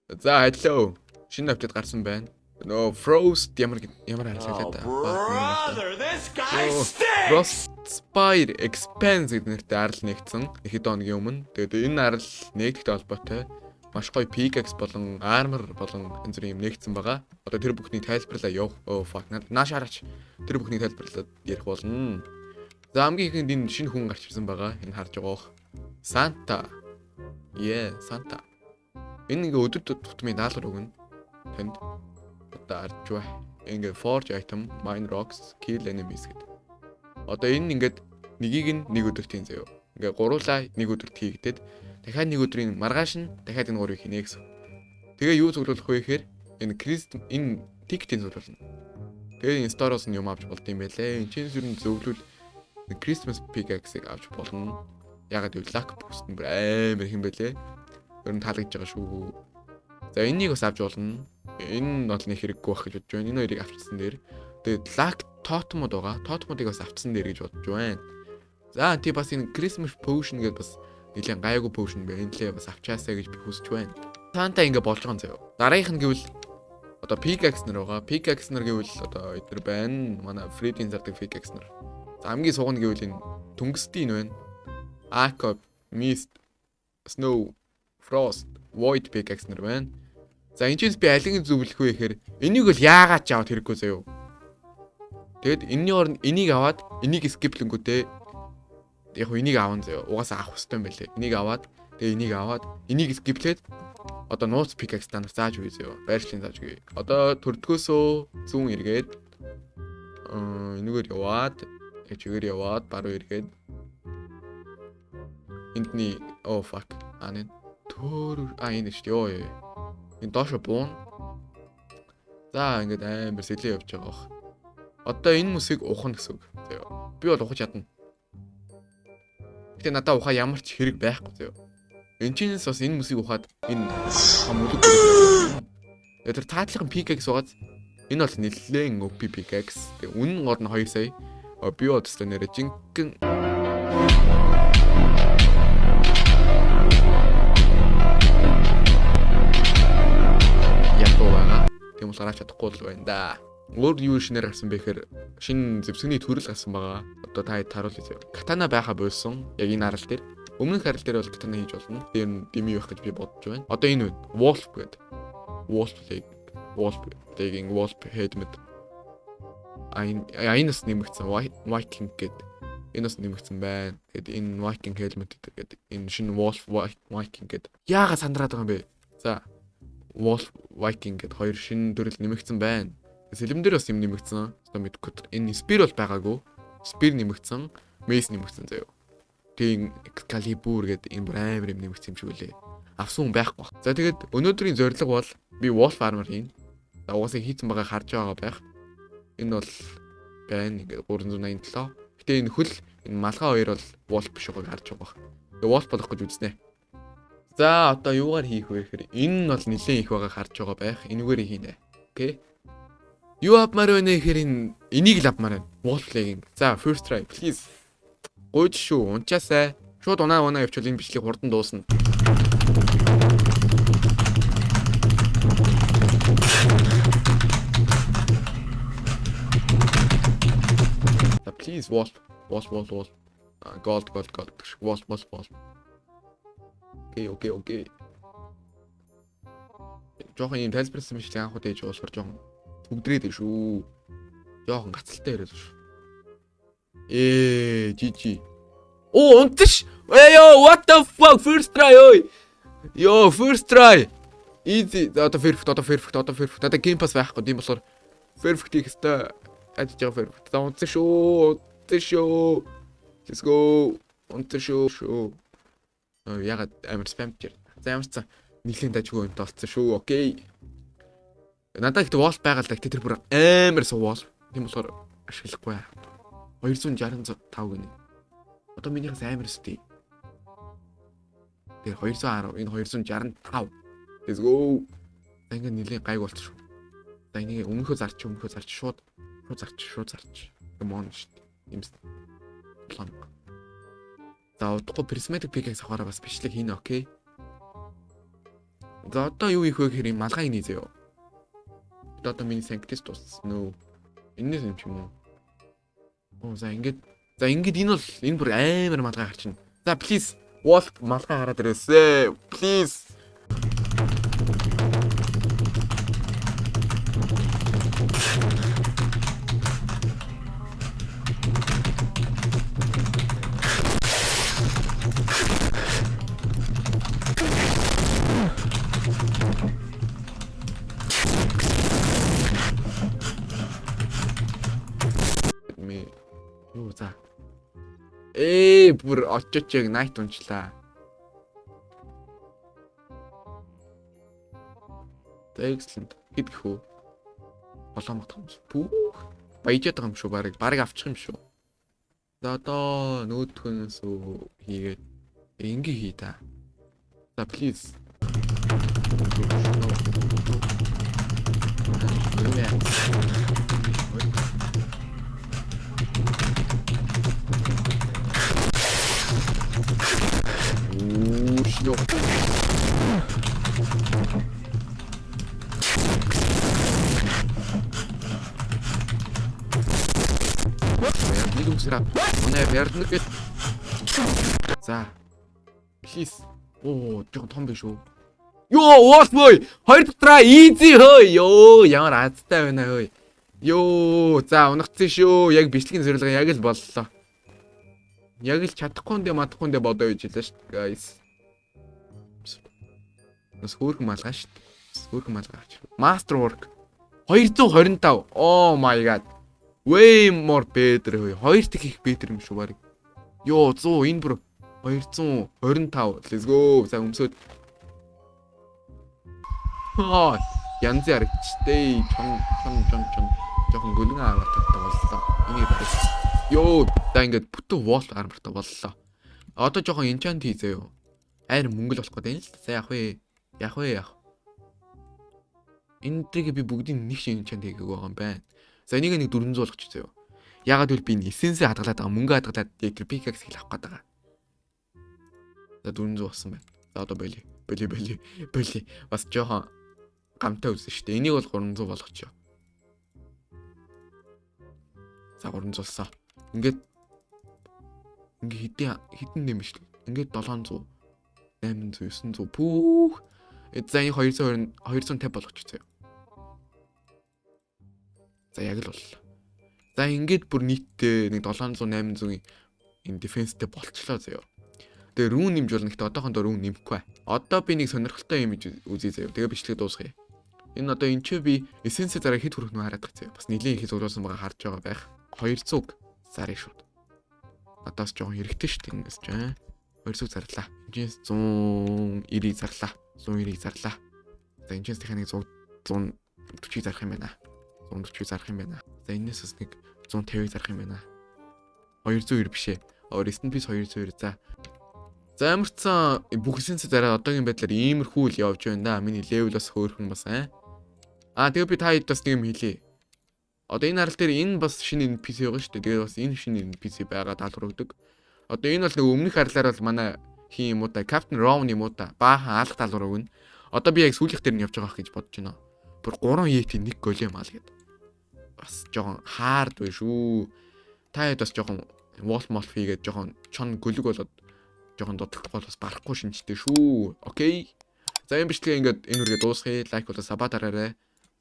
За, hello. Шинэ update гарсан байна. Нөө Frost ямар ямар арилгалаа та. Brother, this guy stinks! Frostspire Expanse гэдэг нэртэй арал нэгдсэн. Нэг хэд хоногийн өмнө. Тэгээд энэ арал нэгдэхтэй холбоотой маш гоё pickaxe болон armor болон энэ зүрийн юм нэгдсэн байгаа. Одоо тэр бүхнийг тайлбарлаа явах. Oh fuck. Нааш хараач. Тэр бүхнийг тайлбарлаад ярих болно. За, хамгийн ихэнд энэ шинэ хүн гарч ирсэн байгаа. Энэ харж байгаа бох. Санта. Yeah, Санта. Энэ ингээ өдөр тутмын даалгавар өгнө. Танд одоо арж бай. Ингээ forge item, mine rocks, kill enemies гэдэг. Одоо энэ ингээд нэгийг нь нэг өдөрт хийн заяо. Ингээ гуруулаа нэг өдөрт хийгдээд дахиад нэг өдрийн маргааш нь дахиад энэ гурыг хийнэ гэсэн. Тэгээ юу цуглуулах вэ гэхээр энэ Крист энэ ticket ийн цуглуулна. Тэгээ энэ store оос нь юм авч болд юм байлээ. Энэ чинь зүрэн зөвлөл Christmas pickaxe-ыг авч болно. Ягаад гэвэл luck boost нь бүр амар их юм байлээ. Ер нь таалагдж байгаа шүү. За, энэнийг бас авч болно. Энэ бол нэг хэрэггүй байх гэж бодож байна. Энэ хоёрыг авчсан дээр. Тэгээд luck totem ууд байгаа. Totem уудыг бас авчсан дээр гэж бодож байна. За, тий, бас энэ Christmas potion гэдээ бас нэлээд гайгүй potion байна. Энэ лээ бас авчаасаа гэж би хүсэж байна. Санта ингээ болж байгаа юм заяа. Дараагийнх нь гэвэл одоо pickaxe нар байгаа. Pickaxe нар гэвэл одоо эдгээр байна. Манай Freddy-ийн зардаг pickaxe нар. За, хамгийн суугна гэвэл энэ түнгэстийн байна. Aqua, Mist, Snow, Frost, Void pickaxe нар байна. За, энэ чинь би алиг зөвлөх вэ гэхээр энийг бол яагаад ч аваад хэрэггүй заяо. Тэгэд энэний оронд энийг аваад энийг skip лэнгүүтээ яг хөө энийг аван заяо. Угаасаа авах хэрэгтэй юм байлээ. Энийг аваад, тэгээ энийг аваад, энийг skip лээд одоо нууц pickaxe та нар зааж өгье заяо. Байршлын зааж өгье. Одоо төрдгөөсөө зүүн эргээд, энэгээр яваад, чигээр яваад, баруун эргээд, эндний, oh fuck, а нэ төр, а энэ шүү дээ. Ёо ёо. Энэ доошо буун. За, ингээд амар сэлээ явж байгаа бох. Одоо энэ мөсийг ухна гэсэн үг. Заяа. Би бол ухаж чадна. Гэтэ надаа ухаа ямар ч хэрэг байхгүй заяа. Энд чинээс бас энэ мөсийг ухаад энэ хам үлэг. Тэр таатлахын pickaxe угаад энэ бол нэлээд OP pickaxe. Тэгээ үнэн гол нь 2 сая. Би бол өстой нэрэ жинхэнэ ядуу байгаа. Тийм болохоор авч чадахгүй л байна да. Өөр юу шинээр гарсан бэ гэхээр шинэ зэвсэгний төрөл гарсан байгаа. Одоо та хэд харуулъя заяа. Катана байха болсон. Яг энэ арал дээр. Өмнөх арал дээр бол катана хийж болно. Тэр нь дими байх гэж би бодож байна. Одоо энэ байна. Wolf гэдэг. Wolf leg. Wolf legging, Wolf helmet. А энэ бас нэмэгдсэн. Viking гэдэг. Энэ бас нэмэгдсэн байна. Тэгээд энэ Viking helmet гэдэг. Энэ шинэ Wolf Viking гэдэг. Яагаад сандраад байгаа юм бэ? За, Wolf Viking гэдэг хоёр шинэ төрөл нэмэгдсэн байна. Сэлэм дээр бас юм нэмэгдсэн. Одоо мэдгүй. Энэ Spear бол байгаагүй. Spear нэмэгдсэн, Mace нэмэгдсэн заяо. Тэгээ Excalibur гэдэг энэ бүр амар юм нэмэгдсэн юм шиг үлээ. Авсан хүн байхгүй. За, тэгээд өнөөдрийн зорилго бол би Wolf Armor хийн. За, угаасаа хийцэн байгаа харж байгаа байх. Энэ бол байна ингээд 387. Гэтэ энэ хөл, энэ малгай хоёр бол Wolf биш байгааг харж байгаа байх. Тэгээ Wolf болох гэж үзнэ. За, одоо юугаар хийх вэ гэхээр энэ нь бол нэлээд их байгааг харж байгаа байх. Энэгээр хийнэ. Okay. Юу авмаар байна гэхээр энэ энийг л авмаар байна. Wolf legging. За, first try please. Гуйж шүү. Унчаасай. Шууд унаа унаа явуул энэ бичлэг хурдан дуусна. За, please, wolf, wolf, wolf, wolf. Gold, gold, gold. Wolf, wolf, wolf. Okay. Жохон юм тайлбарласан биш анх удаа хийж болохоор жохон түгдрээд шүү. Жохон гацалтай яриад шүү. GG. Оо, унтш. Э ёо, what the fuck, first try ой. Йоо, first try. Easy. Одоо perfect, одоо perfect, одоо perfect. Одоо game pass байхгүй. Тийм болохоор perfect хийх ёстой. Ажиж байгаа perfect. За, унтсан шүү. Унтсан шүү. Let's go. Унтсан шүү. Шүү. Ягаад амар spam чир. За, ямар ч сан нэлийн дажгүй юмд олцсон шүү. Okay. Надад ихтэй wolf байгаа л да. Гэтэ тэр бүр амар суу wolf. Тийм болохоор ашиглахгүй. 265 гинэ. Одоо минийхээс амар өстэй. Тэр 210, энэ 265. Let's go. За, ингэ нэлийн гайг болчих шүү. За, энийг өмнөхөө зарч, өмнөхөө зарч, шууд шууд зарч, шууд зарч. Come on шүү дээ. Юмс. 7000. За, удахгүй prismatic pickaxe авахаараа бас бичлэг хийнэ, okay. За, одоо юу хийх вэ гэхээр юм малгайг нээ заяа. Одоо миний sanctus дууссан нөө. Энэс юм ч юм уу? Оо, за, ингээд, за, ингээд энэ бол энэ бүр амар малгай гарчна. За, please, wolf малгай гараад ирээсэ. Please. Ми юу, за. Ээ, бүр очиж яг night унчлаа. За, excellent. Хэд гэх үү? Болоо мах юм. Пүүх. Баяжаад байгаа юм шүү, барыг. Барыг авчих юм шүү. За, одоо нүүдхөнөөс хийгээд ингээ хий та. За, please. Уу, шүү. Нэг үсрээ. Манай ярдна гэт. За. Please. Оо, жоохон том биш үү? Йоо, wolf boy. Хоёр дотраа easy хөө. Йоо, ямар азтай байна хөөе. Йоо, за, унагцсан шүү. Яг бичлэгийн зорилго яг л боллоо. Яг л чадахгүй нэ, мадахгүй нэ бодоо гэж хэлээ шүү дээ, guys. Бас хөөрхөн малгай шүү дээ. Хөөрхөн малгай авч. Masterwork 225. Oh my god. Way more better хөөе. Хоёр дахь их better юм шүү баг. Йоо, 100, энэ бүр 225. Let's go. За, өмсөөд. Аа, янзын харагдчтэй. Чон чон чон чон. Жохон гөлөн армортай боллоо. Энийг барь. Йоо, за, ингээд бүтэн wolf armor тай боллоо. Одоо жохон enchant хий заяо. Айр мөнгө л болох гэдэг юм л. За, яах вэ? Яах вэ, яах? Энэ тэрийг би бүгдийг нэг шиг enchant хийгээг байгаа юм байна. За, энийг нэг 400 болгочих заяо. Ягаад гэвэл би энэ essence ээ хадгалаад байгаа. Мөнгө хадгалаад яг тэр pickaxe хэл авах гээд байгаа. За, 400 болсон байна. За, одоо боли. Боли, боли. Боли. Бас жоохон гамтай үзсэн шүү дээ. Энийг бол 300 болгочих. За, 300 болсон. Ингээд ингээ хэдэн хэдэн нэмж шүү. Ингээд 700, 800, 900, пүүх. За, энэ 220, 250 болгочих заяа. За, яг л боллоо. За, ингээд бүр нийтдээ нэг 700, 800-ийн энэ defense тэй болчлоо заяа. Тэгээ rune нэмж болно, гэхдээ одоохондоо rune нэмэхгүй. Одоо би нэг сонирхолтой юм үзье заяа. Тэгээ бичлэг дуусгая. Энэ одоо энэ ч би essence зараа хэд хүрэх нь хараад байгаа заяа. Бас нэлийн их зөвлөсөн байгаа харж байгаа байх. 200 зарыг шууд. Надаас жоохон хэрэгтэй шүү дээ ингээс ч. 200 зарлаа. Энэчнээс 190-ийг зарлаа. 190-ийг зарлаа. За, энэчнээс дахиад нэг 100, 140-ыг зарах юм байна. 140-ыг зарах юм байна. За, энэс бас нэг 150-ыг зарах юм байна. 290 биш ээ. Rest in peace 290. За. За, ямарчсан бүх essence зараа одоогийн байдлаар иймэрхүү л явж байна да. Миний level бас хөөрхөн бас аа. Аа, тэгээ би та хэд бас нэг юм хэлье. Одоо энэ арал дээр энэ бас шинэ NPC байгаа шүү дээ. Тэгээ бас энэ шинэ NPC байгаа даалгавар өгдөг. Одоо энэ бол нэг өмнөх арлаар бол манай хин юм уу та, Captain Rowan юм уу та, баахан алах даалгавар өгнө. Одоо би яг сүүлийнх дээр нь явж байгаа гэж бодож байна. Бүр 3 Yeti, нэг голем аал гэдэг. Бас жоохон hard вэ шүү. Та хэд бас жоохон wolf molf хийгээд, жоохон чон гөлөг болоод, жоохон дутагдахгүй бас барахгүй шинжтэй шүү. Okay. За, энэ бичлэгээ ингээд энэ үргээ дуусгая. Like болоо sub аа дараарай.